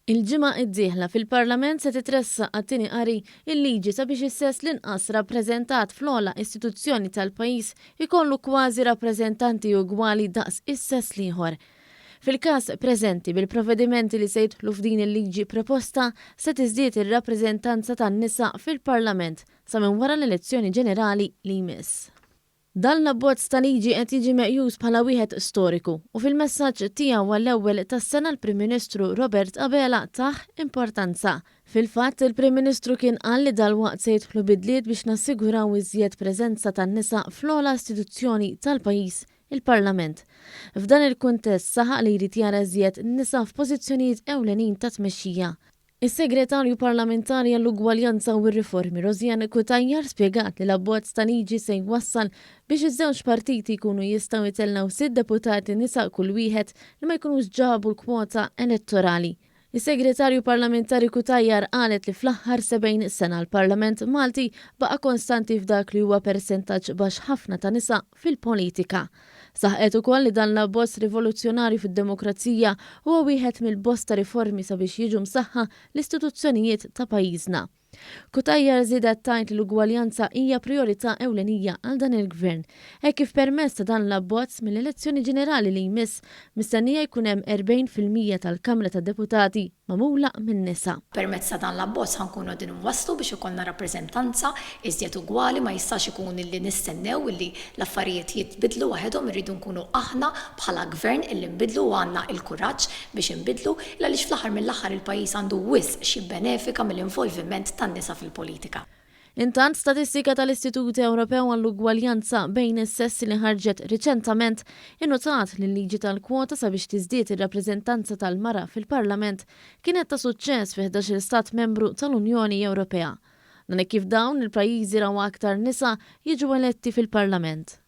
Il-ġimgħa d-dieħla fil-Parlament se titressaq għat-tieni qari il-liġi sabiex is-sess l-inqas rappreżentat fl-ogħla istituzzjoni tal-pajjiż ikollu kważi rappreżentanti ugwali daqs is-sess l-ieħor. Fil-każ preżenti, bil-provvedimenti li se jidħlu f'din il-liġi proposta, se tiżdied ir-rappreżentanza tan-nisa fil-Parlament sa minn wara l-elezzjoni ġenerali li jmiss. Dan l-abbozz ta' liġi qed jiġi meqjus bħala wieħed storiku u fil-messaġġ tiegħu għall-ewwel tas-sena l-Prim Ministru Robert Abela tah importanza. Fil-fatt, il-Prim Ministru kien qal li dalwaqt se jidħlu bidliet biex nassiguraw iżjed preżenza tan-nisa fl-ogħla istituzzjoni tal-pajjiż, il-Parlament. F'dan il-kuntest saħaq li jrid jara iżjed nisa f'pożizzjonijiet ewlenin ta' tmexxija. Is-Segretarju Parlamentari għall-Ugwaljanza u r-Riformi Rosianne Cutajar spjegat li l-abbozz ta' liġi se jwassal biex iż-żewġ partiti jkunu jistgħu jtellgħu sitt deputati nisa kull wieħed li ma jkunux ġabu l-kwota elettorali. Is-Segretarju Parlamentari Cutajar qalet li fl-aħħar 70 sena l-Parlament Malti baqa' konstanti f'dak li huwa persentaġġ baxx ħafna ta' nisa fil-politika. Saħqet ukoll li dan l-abbozz rivoluzzjonarju fid-demokrazija huwa wieħed mill-bosta riformi sabiex jiġu msaħħa l-istituzzjonijiet ta' pajjiżna. Cutajar żiedet tgħid li l-ugwaljanza hija prijorità ewlenija għal dan il-Gvern, hekk kif permezz ta' dan l-abbozz mill-elezzjoni ġenerali li jmiss mistennija jkun hemm 40% tal-Kamra tad-Deputati magħmula min-nisa. Permezz ta' dan l-abbozz ħa nkunu qegħdin inwasslu biex ikollna rappreżentanza iżjed ugwali, ma jistax ikun illi nistennew illi l-affarijiet jitbiddlu waħedhom, irridu nkunu aħna bħala Gvern illi nbiddlu u għandna l-kuraġġ biex inbiddlu, il għaliex fl-aħħar mill-aħħar il-pajjiż għandu wisq x'jibbenefika mill-involviment tan-nisa fil-politika. Intant, statistika tal-Istitut Ewropew għall-Ugwaljanza bejn is-Sessi li ħarġet riċentament innutat li l-liġi tal-kwota sabiex tiżdied ir-rappreżentanza tal-mara fil-Parlament kienet ta' suċċess fi 11-il stat membru tal-Unjoni Ewropea. Dan hekk kif dawn il-pajjiżi raw aktar nisa jiġu eletti fil-Parlament.